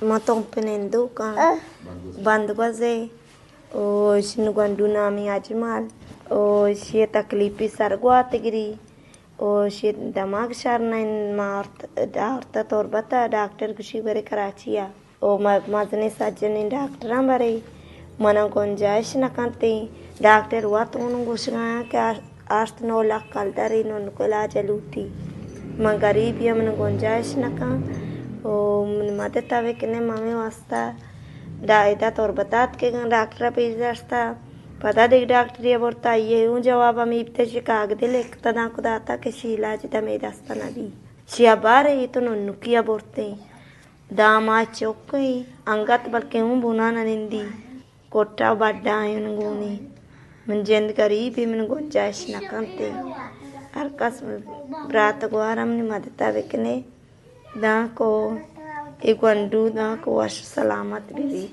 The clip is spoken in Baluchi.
ما تمپ نندوکاں، بندگوزے، او شن گونڈو نامی اجمل، او شی تکلیفی سرگواتگری، او شی دماغ شر نہ انت۔ ما آورت، آورتا تربت ءَ، ڈاکٹر گوشی برے کراچی ءَ۔ او م-، مزنیں سجنیں ڈاکٹراں برے، منا گنجائش نہ کنت۔ ڈاکٹر وت اوں گوشگایا کہ آ-، آشت نو لکھ کلدر ءِ ننکو علاج ءَ لوٹی۔ من گریبی آں، من گنجائش نہ کن۔ او من مدت ءَ بکنے، ممے واسطہ۔ دا ادا تربت ءَ اتکگاں، ڈاکٹر ءَ پیش داشتا۔ پدا دگہ ڈاکٹرے ءَ برتا، آئی ءَ اوں جواب ہمے بیتا، شی کاگدے لکھتا دانکو داتا کہ شی علاج دمے دستا نہ بی۔ شی ءَ بارے تو ننکی ءَ برتیں۔ داں ما چک ایں، انگت بلکیں اوں بنا نہ نندی۔ کٹا بڈا ایں من گونی۔ من جند گریبی، من گنجائش نہ کنت۔ ہر کس برات گوارا منی مدتا بکنے۔ دانکو اے گونڈو دانکو وش سلامت ببی۔